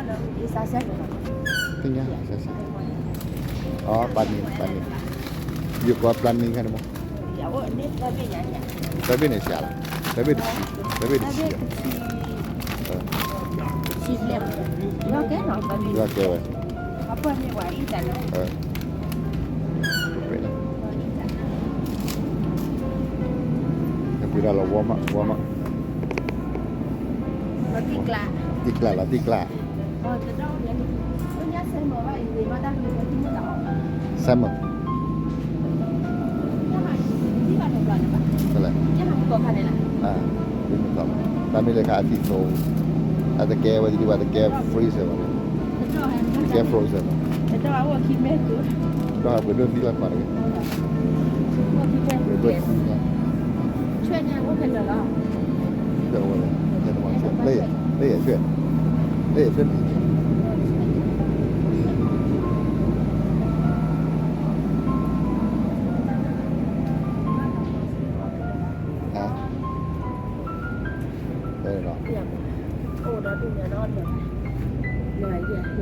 သ့ၣ်ညါ, အီ ပာ်နံၤ, ပာ်နံၤ, ယကီးပာ်နံၤခါန့ၣ်မး, တၢ်ဘ့ၣ်န့ၣ်ဆံးလီၤ, တၢ်ဘ့ၣ်တဆံ, တၢ်ဘ့ၣ်တဆံ, ယကဲဝဲ, ပှၤလီၤဝီမး, ဝီမး, တံၢ်ကျါလီၤ, တံၢ်ကျါ. စဲမၢ်, တၢ်မ့ၢ်လၢခါအထံၣ်သိ, အတကဲဝဲဒ်ဘၣ်တကဲ freezer ဘၣ်, တကဲ frozen ဘၣ်, ဒီးပှၤဒိးသံလီၤပှၤတဂ့ၤ, ပှၤဒိးသံညါ, ဆွဲဝဲ, လၢယဆွဲ, လၢယဆွဲန့ၣ် တဒီးအံၤလီၤ, တဒီးဖးဂီၤ, တဒီးဖးဂီၤ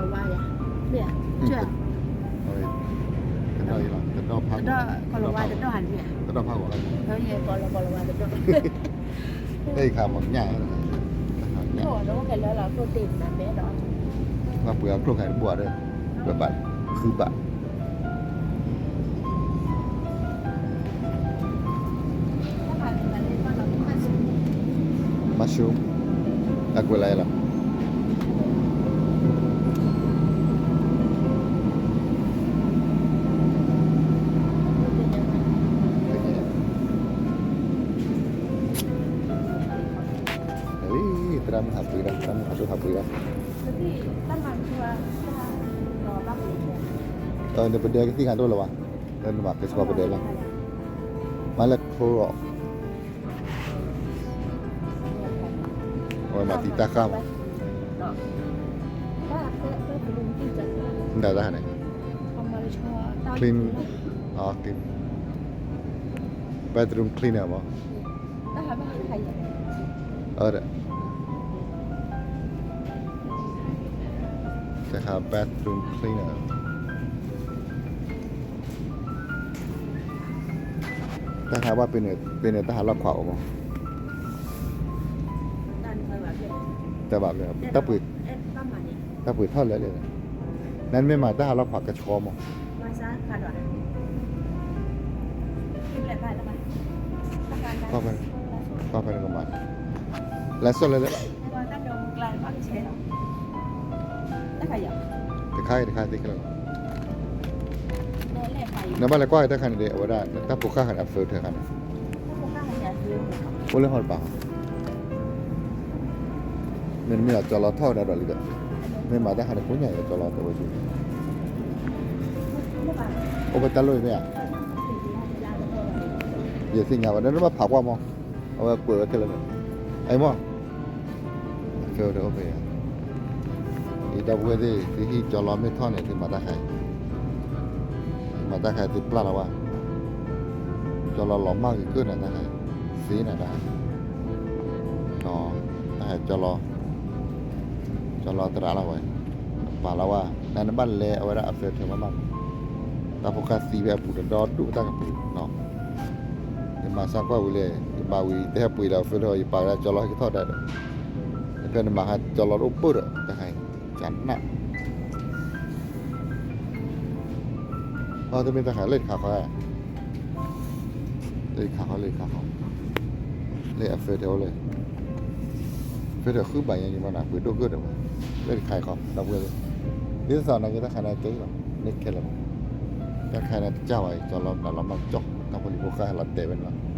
လီၤ, လၢယခါမီၤညၣ်, ပှၤပှ့ၤအီၤချိၣ်ခါတဘၣ်ဒီး, ပဘၣ်ဃုဘၣ် mushroom, အကွဲးလၢလီၤ. သရၣ်မုၣ်ဟးပှ့ၤဒီး, သရၣ်မုၣ်ဟးဒိၣ်ဟးပှ့ၤဒီး, နပဒဲကသံၣ်ခါဒိၣ်လၢၤဘၣ်, နမၤကဆှီပဒဲလီၤ, မၤလၢ Clorox အဝဲမၤသံတၢ်ဃၣ်မး, မတၤတၢ်န့ၣ်, clean, clean, bathroom cleaner မး, တၢ်ဃၣ် bathroom cleaner တၢ်ဟးဘၣ်ပ့ၤန့ၣ် ပ့ၤန့ၣ်တၢ်ဟးလီၢ်ခွးအိၣ်မး, တၢ်ဘၣ်, တၢ်ပှ့ၤထီၣ်လဲၣ်လဲၣ်, နမ့ၢ်မၤတၢ်ဟးလီၢ်ခွးကဆှီမး, ဖဲန့ၣ်ကမၤ, လၢစီၢ်လဲၣ်လဲၣ်, တခါအံၤ တခါသ့ခဲလၢာ်လီၤ, နဘၣ်လဲၤကွၢ်တၢ်ခါန့ၣ်ဒီး အဝဲဒၣ် တၢ်ဖိဃၢ်ခါန့ၣ် အ filter ခါန့ၣ်, အိၣ်လၢဟီၣ်တပၤ, မ့တမ့ၢ်ဒီးကၠီလီၤထီၣ်ဝဲဒၣ်ဒီးလံဒီး, မ့ၢ်မၤတၢ်ခါန့ၣ် ကိးညါအံၤကၠီလီၤတဲဝဲဒၣ်, အိၣ်ဖဲတၢ်လီၢ်အံၤမ့ၢ်ဧါ, ယသ့ၣ်ညါဘၣ် နဘၣ်ဖးကွၢ်မး, အဝဲကွဲးဝဲခဲလၢာ်န့ၣ်, အံၤမး ကၠီလီၤအိၣ်ဖဲ, ယဒီပုၢ်ဝဲၢ်သ့ၣ် သုဟံၣ်ကၠီလီၤမ့ၢ်ထီၣ်န့ၣ် သုမၤတၢ်ခါအံၤ, မၤတၢ်ခါအံၤသုပျၢ်လီၤဘၣ်, ကၠီလီၤလီၤမၢ်ဂ့ၤကၢၢ်န့ၣ် တၢ်ခါအံၤ, သ့န့ၣ်တၢ်, တၢ်ခါအံၤကၠီလီၤ, ကၠီလီၤသရၣ်လီၤဝဲ, ပာ်လီၤဝဲ, နဘၣ်လဲၤအဝဲဒၣ်အ filter မးမး, တၢ်ဖိဃၢ်သံဖဲအပူၤတဒီဒူၣ်တၢ်ကပူၤနီၤ ယမၤစၢ်ကွၢ်ဝံၤလဲၣ်, ယမၤဝံၤ တဟဲပှ့ၤလၢ filter ယပာ်ကဒါကၠီလီၤဟဲကထီၣ်ဒၣ်ဒီး, ဖဲနမၤဟးကၠီလီၤတအိၣ်ဘၣ်ဒီး တၢ်ခါအံၤ, ကနၣ်, အတမ့ၢ်တၢ်ခါလၢတခါဃီ, လၢတခါဃီ လၢတခါဃီ, လၢအ filter အိၣ်လဲၣ်, filter ဃုဘၣ်ညါယမၤနၤ ပှ့ၤဒိၣ်ကၢၢ်ဒီးမး, လၢတခါအံၤဃီ ဒီပုၢ်ဝဲၢ်သ့ၣ်, ဒ်သိးသးနက့ၤတၢ်ခါန့ၣ်ကဲလီၤ, န့ၣ်ခဲလၢာ်, တၢ်ခါန့ၣ်တကၢ်ဘၣ်အံၤ ကၠီလီၤမနုၤလီၤမၢ်ကၠီ, တၢ်ဖိလံၤဖိဃၢ်ဟဲလီၤတဲာ်ဝဲန့ၣ်လီၤ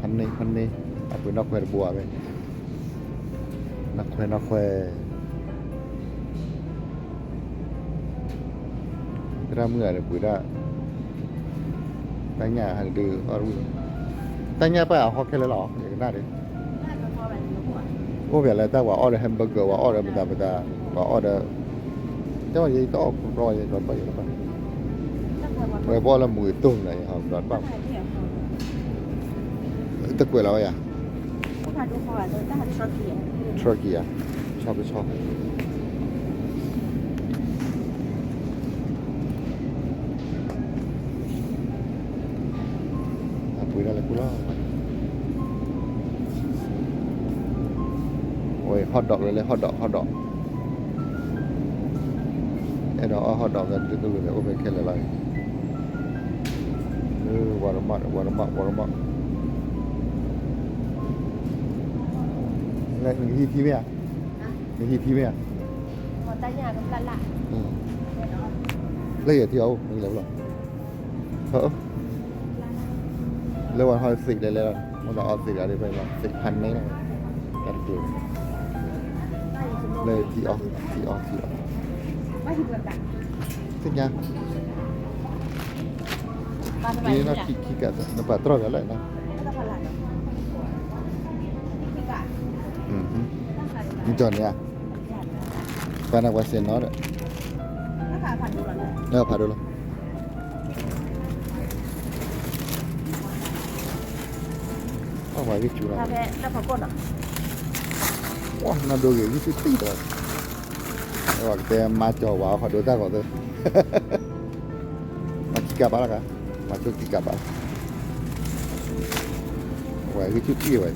ဖးန့ၢ် ဖးန့ၢ်, အပှ့ၤနီၣ်ခွဲတဘိဧါမ့ၢ်, နီၣ်ခွဲ နီၣ်ခွဲ, သရၣ်မုၣ်ဂၤန့ၣ်ပှ့ၤဒၣ်, တၢ်ညၣ်ဟးန့ၣ်ဒုးအီၣ်တဝံၣ်, တၢ်ညၣ်ပာ်အဟီခဲလၢာ်လီၤ ယကနၣ်ဒီး, အိၣ်ဖဲလဲၣ်တၢ်ပှၤအီၣ်ဒီး hamburger ပှၤအီၣ်ဒီးမတၤမတၤ, ပှၤအီၣ်ဒီး, တဲဝဲယတအီၣ်ကရီယတဘၣ်ယတဘၣ်, ဝဲပှၤအီၣ်လၢမူၤတတိၢ်မနုၤယဟီဒီးတဘၣ်, တကွဲးလီၤဝဲယၤ, Turkey ဧါ, ဆီကဆီ, အပှ့ၤဒၣ်လဲၤကူလီၤ, ဝဲ hot dog လၢလဲ hot dog hot dog, အဲၣ်ဒိးအီၣ် hot dog ကဒုကလုာ်န့ၣ် အိၣ်ဖဲခဲလၢာ်လီၤ, ဝါရမး ဝါရမး ဝါရမး, နကဟံးထံမ့ၢ်ဧါ, နဟံးထံမ့ၢ်ဧါ, လၢယဲၢ်ထံအအိၣ် နကလဲၤဖဲလဲၣ်, လၢဝဲဟီသ့ၣ်လဲၤလဲၤလီၤ, မ့ၢ်သးအီသ့ၣ်တဂၤဒ်ဖဲလီၤ သ့ၣ်ဖးန့ၣ်လီၤ, တၢ်တကျိၤ, လၢထံအီ ထံအီ ထံအီ, သ့ၣ်ညါ, ထံခံကး နပာ်တြီၢ်ကလဲၣ်, နကၠီၣ်န့ၣ်ဧါ, ပှၤနၢ်ပှၤစဲးနီၤဒီး, ဖးဒိၣ်လီၤ, အဝဲဂံၢ်ဆူၣ်လီၤ, နီၢ်ဒိဂ့ၤဂံၢ်ဆူၣ်တံၢ်ဒီး, အဝဲကတဲမၤကၠီၣ်ဝဲအီၣ်ဖးဒိၣ်တၢ်ဂီၤသၢ, မၤခံကးဘၣ်လီၤကါ, မၤဆိခံကးဘၣ်လီၤ, အဝဲဂံၢ်ဆူၣ်တံၢ်ဝဲ,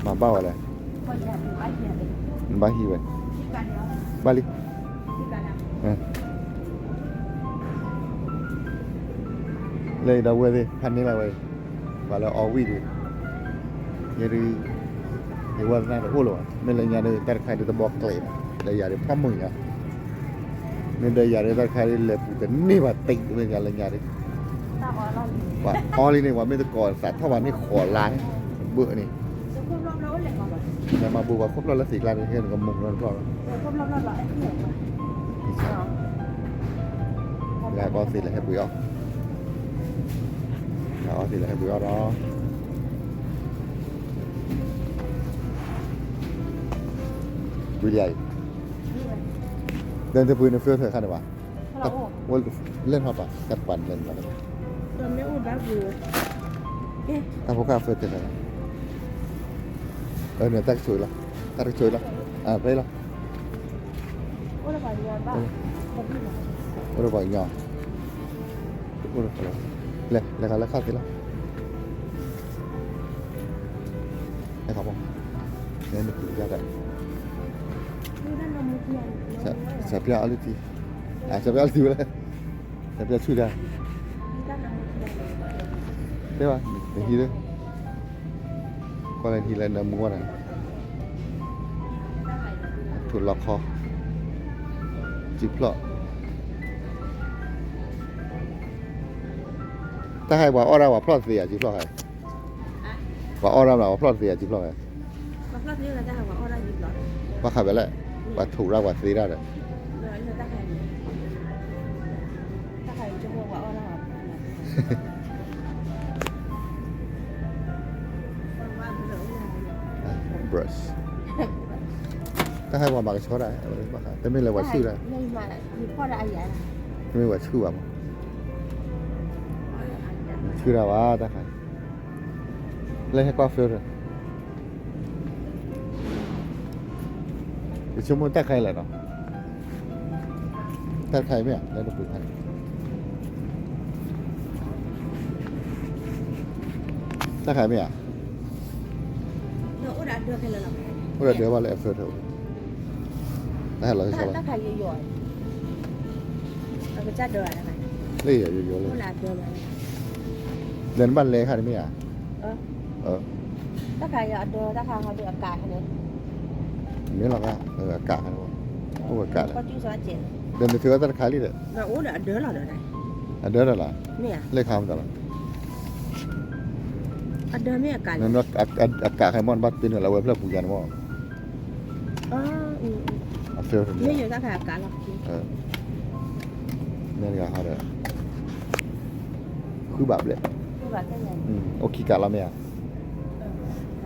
မၤဘၣ်ဝဲလဲၣ်, နဘၣ်ဟံးဝဲ, ဘၣ်လံ, လၢဒီပုၢ်ဝဲၢ်သ့ၣ် ဖးန့ၢ်လီၤဝဲအံၤ, ပှၤလၢအီဝံၣ်ဒီး, ယဲဒုး, ယဝဲသနာ်တအိၣ်လၢၤဘၣ်, မ့ၢ်လၢညါဒီး တၢ်တခါဒုးတဘီကျဲးဘၣ်, ဒီးယၤဒုးဖးမုာ်ညါ, မ့ၢ်ဒီးယၤဒုး တၢ်တခါဒုးလဲၤပူၤတန့ၢ်ဘၣ်တံၢ်ဝဲညါလၢညါဒီး, ပှၤအီလံန့ၣ် ပှၤမ့ၢ်တကိးသးထီၣ်ဘၣ်န့ၣ်ဃိးလါန့ၣ်, ဘၣ်န့ၣ်, မၤဘူၣ်ပှၤခိၣ်ဖျီၣ်လၢသ့ၣ်ကျါန့ၣ် ဟဲနကမူၤလၢတဖျီၣ်လီၤ, လၢအီသ့ၣ်လၢဟဲပှ့ၤအီၣ်, လၢအီသ့ၣ်လၢဟဲပှ့ၤအီၣ်ဒီး, ဝံၤလံအံၤ, ဒီးတပှ့ၤန filter ခါန့ၣ်ဘၣ်, လဲၣ်ထီၣ်ပၣ်, တၢ်တပှ့ၤန့ၣ်လဲၣ်ထီၣ်ပၣ်, တၢ်ဖိခါ filter ခါန့ၣ်, တၢ်တကဆိးလီၤ, တၢ်တကဆိးလီၤ, ဖဲလီၤ, အိၣ်ဒီးပှၤကညီ, လဲၤ, လဲၤခါလၢခါသ့လီၤ, လဲၤခါမီၢ်, လဲၤနပူၤတၢ်ဒီး, စးပျၢ်အီလုၢ်ထံ, စးပျၢ်အီလုၢ်ထံဝဲလဲၣ်, စးပျၢ်ဆူၣ်တၢ်, တဲဘၣ်, နဟံးလၢ, ကွၢ်လၢနဟံးလၢနမူဝဲဒၣ်, ထူးလီခီ, စံဖျီၣ် တၢ်ဟဲပှၤအီၣ်ဒၣ်ပှၤဖျီၣ်သ့ဧါ စံဖျီၣ်ဟဲ, ပှၤအီၣ်ဒၣ်မး ပှၤဖျီၣ်သ့ဧါ စံဖျီၣ်ဟဲ, ဘၣ်ဃးဖဲလဲၣ်, ပှၤထူးရၣ်ပှၤသ့ဒၣ်ဒီး, တၢ်ဟဲ brush, တၢ်ဟဲပှၤမၤကဆှီဒၣ်, တမ့ၢ်လၢပှၤဆူၣ်ဒၣ်, တမ့ၢ်ပှၤဆူၣ်ဘၣ်မး, ဆူၣ်ဒၣ်ဘၣ်တၢ်ခါ, လၢဟဲကွၢ် filter ယဆိကမိၣ်တၢ်ခါအံၤလဲၣ်နီၤ, တၢ်တခါအံၤမ့ၢ်ဧါ လၢနပူၤခါန့ၣ်, တၢ်ခါအံၤမ့ၢ်ဧါ, အိၣ်ဒီးဒၢဘၣ်လၢ အ filter အိၣ်, တၢ်ဟဲလီၤ, လၢယယီၤလၢ, ဒီးနဘၣ်လဲၤခါန့ၣ်မ့ၢ်ဧါ, တၢ်ခါအံၤအဒၢ တၢ်ခါဟီဒုးအကးခါန့ၣ်, မ့ၢ်လီၤ, အကးခါန့ၣ်, အိၣ်အကးလၢ, ဒီးနသုဝဲတၢ်တခါလံဒီး, အဒၢလီၤ, လၢခါမတၤလီၤ, အကးခါမ့ၢ်နဘၣ်တ့နုာ်လၢဝဲဖျၢၣ်ပူၤယၤန့ၣ်မ့ၢ်, မ့ၢ်တဂၤဟီဒီး, ဃုဘၣ်ဘျဲၣ်, အိၣ်ခံကးလီၤမ့ၢ်ဧါ,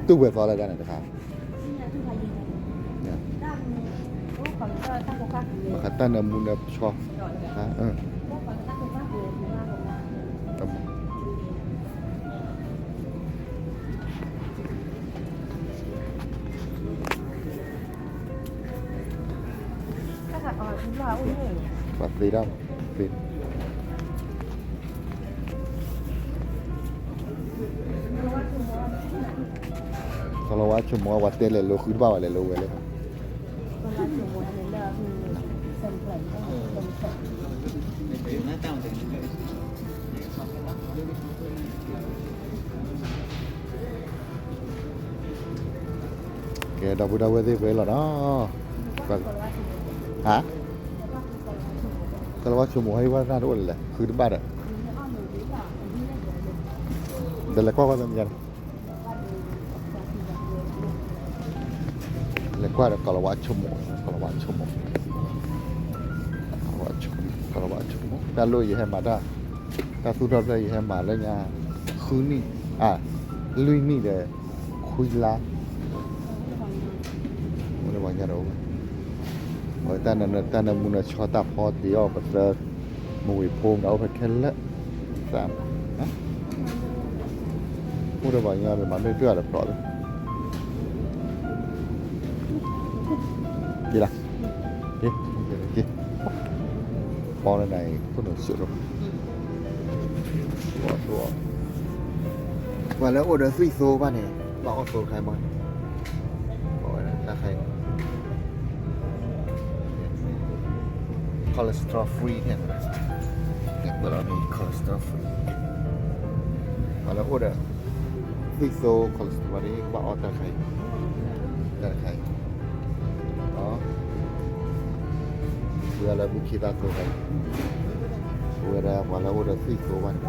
တူၢ်ဝဲသီလၢဒၣ်န့ၣ်တခါ, ဘၣ်ဃးတၢ်နၢမူနၢဆှီ, ဘၣ်ဃးတၢ်နၢမူနၢဆှီ, ဘၣ်ဃးတၢ်နၢမူနၢဆှီ, ပှၤသ့ဒၣ်မး, သ့, ကလီၤဝါဆိကမိၣ် ပှၤတဲလဲၤလိာ်ဃုတဘၣ်ဘၣ် လဲၤလိာ်ဝဲလဲၣ်. ကဲ ဒီပုၢ်ဒီဝဲၢ်သ့ၣ် ပှဲၤလီၤနီၤ, ဟါ, ကလီၤဝါဆိကမိၣ် ဟဲဝဲတၢ်တအိၣ်လၢၤလဲၣ် ဃုတဘၣ်ဒီး, ဒီးလဲၤကွၢ်ကွၢ်သ့ၣ်မယါန့ၣ် လဲၤကွၢ်ဒီး ကလီၤဝါဆိကမိၣ်, ကလီၤဝါဆိကမိၣ်, ကလီၤဝါဆိကမိၣ်, တၢ်လိၣ်ယဟဲမၤတၢ်, တၢ်သူၣ်ထီၣ်ဖျၢၣ် ယဟဲမၤလၢညါ ဃုနံၣ်, အၢ, လွံၢ်နံၣ်ဒီး ခွံလါ, အိၣ်လၢပှၤကညီဒီးအိၣ်ဝဲ, တၢ်နၢမူနၢဆှီတၢ်ဖီတ့ၢ်အီၣ် ပသၢ မူဝ့ၤဖိမတၤအိၣ်ဖဲခဲလၢာ်, သၣ်မး, အိၣ်ဒီးပှၤကညီဒီး မၤမ့ၢ်တၢ်ဒီးဖျိးလၢ က့ၤလီၤ, က့ၤ, က့ၤ, က့ၤ, ပီလၢနၤအံၤ ခိၣ်နူာ်စိးလီၤ, ပှၤလၢအိၣ်ဒီးသွံၣ်သိဘၣ်န့ၣ် ဘၣ်အီၣ်သိတခါမး, ပဝဲဒၣ်တၢ်ခါအံၤ cholesterol free န့ၣ်, ပှၤလၢအိၣ်ဒီး သွံၣ်သိ cholesterol န့ၣ် ကဘၣ်အီၣ်တၢ်တခါအံၤ, တၢ်တခါအံၤ, ဒီး ပဝဲလၢမူခံသၣ်သိတခါအံၤ, ပဝဲဒၣ်ပှၤလၢအိၣ်ဒီးသွံၣ်သိဘၣ်န့ၣ်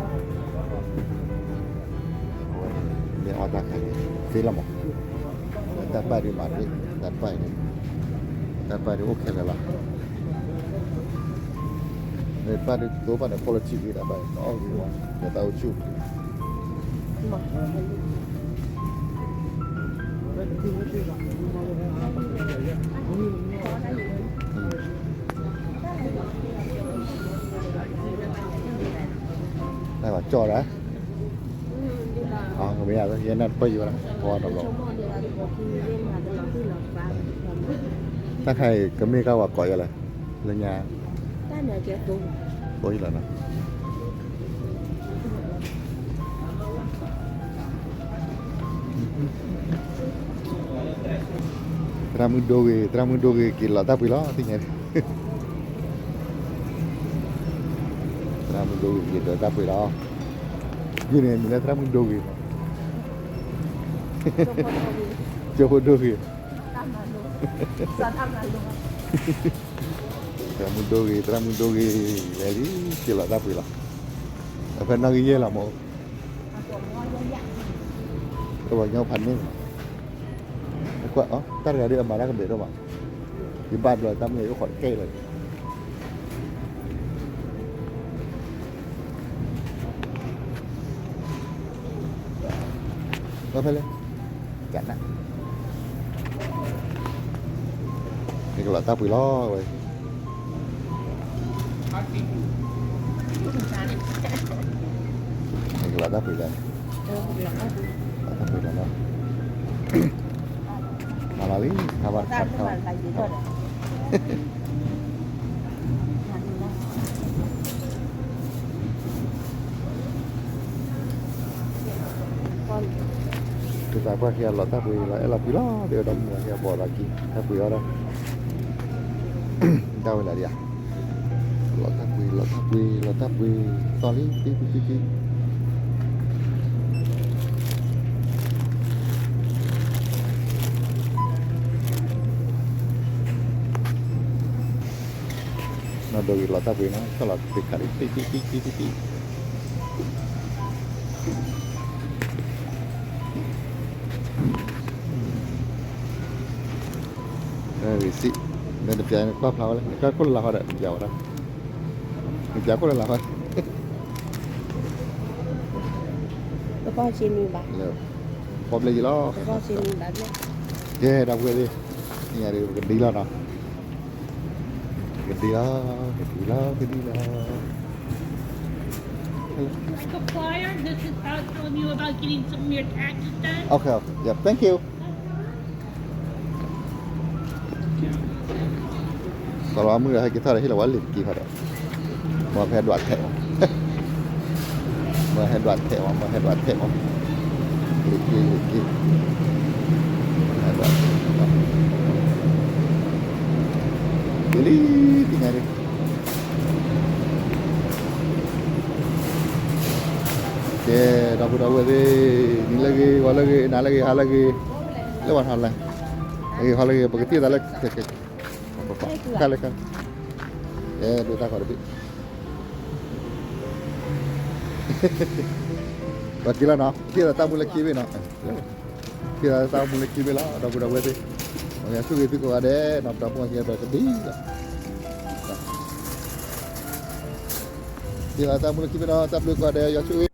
အဝဲန့ၣ် မ့ၢ်အီၣ်တၢ်တခါအံၤ သ့လီၤမး, တၢ်တဖၣ်ဒုးမၤတ့ၢ်, တၢ်တဖၣ်အံၤန့ၣ်, တၢ်တဖၣ်ဒုးအိၣ်ခဲလၢာ်လီၤ, တၢ်တဖၣ်ဒုးသိဘၣ်န့ၣ် quality ဂ့ၤတၢ်တဖၣ်အံၤ တအီၣ်ဂ့ၤဝဲ, ဒီးတၢ်အိၣ်ဆူၣ် တၢ်ဘၣ်ကၠီၣ်ဒၣ်, မ့ၢ်ယဲန့ၣ်တပၢၢ်ယံၤဝဲဒၣ် ပှၤတဘျီ, တၢ်ခါအံၤ ကမ့ၢ်ကဝဲကိးယၤလဲၣ်, လၢညါ, ကိးယၤလီၤနီၤ. သရၣ်မုၣ်ဒိဂ့ၤ, သရၣ်မုၣ်ဒိဂ့ၤ က့ၤလီၤတၢ်ပှ့ၤလီၤ သ့ၣ်ညါ, သရၣ်မုၣ်ဒိဂ့ၤ က့ၤလီၤတၢ်ပှ့ၤလီၤ, ယုၢ်န့ၣ်မံၤလၢသရၣ်မုၣ်ဒိဂ့ၤမး, ကၠိဖိဒိဂ့ၤ, သရၣ်မုၣ်ဒိဂ့ၤ, သရၣ်မုၣ်ဒိဂ့ၤ, လဲၤလံ, က့ၤလီၤတၢ်ပှ့ၤလီၤ, အဖဲနီၣ်ဂံၢ်ယဲၢ်လီၤမး, ပှၤကညီဖးန့ၢ်, ကွၢ်အီၤ တၢ်တဂၤဒ်အမၤတၢ်ကဘဲးဒိၣ်မး, ယဘၣ်ဘျီတၢ်မ့ၢ်အိၣ်ခိးတကဲလီၤ, ဖဲလဲၣ်, ကနၣ်, နကလီၤတၢ်ပှ့ၤလီၤဝဲ, နကလီၤတၢ်ပှ့ၤလီၤ, လီၤတၢ်ပှ့ၤလီၤလီၤ, မၤလီၤလံ, ခါဘၣ်တခါတခါ တၢ်ပှၤကညီလီၤတၢ်ပှ့ၤလီၤ အဲၣ်လီၤကွံလီၤ, ဒီးဒီမုၢ်ဝၤကညီဘီၣ်သးကံ တၢ်ပှ့ၤအီၣ်ဒၣ်, ဒၣ်ဝဲလၢဒ်ဧါ, လီၤတၢ်ပှ့ၤ လီၤတၢ်ပှ့ၤ လီၤတၢ်ပှ့ၤ, သီၣ်လံ တံၢ်တံၢ်တံၢ်တံၢ် နီၢ်ဒိဂ့ၤလီၤတၢ်ပှ့ၤနီၤ ဆီၣ်လီၤတံၢ်ခးလံ တံၢ်တံၢ်တံၢ်တံၢ်တံၢ်တံၢ်, ဂ့ၤစံး, မ့ၢ်တပျၢ်နကွၢ်ဖျါဝဲလဲၣ် နကွၢ်ခိၣ်လၢ်လၢ်ဃီဒီး နပျၢ်ဝဲဒၣ်, နပျၢ်ခိၣ်လၢ်လၢ်ဃီ, ကဘီၣ်စ့မံၤဘၣ်, ဖီဘျဲၣ်ယံၤလီၤ, ကဘီၣ်စ့မံၤဘၣ်ဘျဲၣ်, ကဲ ဒီပုၢ်ဝဲၢ်သ့ၣ်, သ့ၣ်ညါဒီး ပကဒံလီၤနီၤ, ကဒံလီၤ ကဒံလီၤ ကဒံလီၤ. Supplier, this is about telling you about getting some of your taxes done. Okay, okay. Yeah, thank you. စီၤလီၤမုၣ်ဒီး ဟဲက့ၤထီၣ်ဒီး ဟ့ၣ်လီၤဝဲလံာ်တက့ၢ်ဖးဒီး, မ့ၢ်ဟဲဒွးထဲးမး, မ့ၢ်ဟဲဒွးထဲးမး, မ့ၢ်ဟဲဒွးထဲးမး, လံာ်တက့ၢ် လံာ်တက့ၢ်, မ့ၢ်ဟဲဒွးထဲးမး, က့ၤလံ သ့ၣ်ညါဒံး ကဲ, ဒီပုၢ်ဒီဝဲၢ်သ့ၣ်, နံၤလၢအဂ့ၤ ဂီၤလၢအဂ့ၤ နၤလၢအဂ့ၤ ဟါလၢအဂ့ၤ, လၢဝဲထီၣ်လဲၣ်, အဂ့ၤဟါလၢအဂ့ၤ ပကထံၣ်သးလၢ ခါလၢခါ, ကဲ ဒိၣ်တၢ်ခီတဘ့ၣ်, ပက့ၤလီၤနီၤ, ထံၣ်သးတၢ်မူလၢခံဘ့ၣ်နီၤ, ထံၣ်သးတၢ်မူလၢခံဘ့ၣ်လီၤ ဒီပုၢ်ဒီဝဲၢ်သ့ၣ်, ယွၤဆိၣ်ဂ့ၤသုကိးဂၤဒဲးနီၤ, ပတၢ်ဖိမၤက့ၤဒီးကဒံလီၤ, ထံၣ်သးတၢ်မူလၢခံဘ့ၣ်နီၤ, တၢ်ဘျုးကိးဂၤဒဲး ယွၤဆိၣ်ဂ့ၤ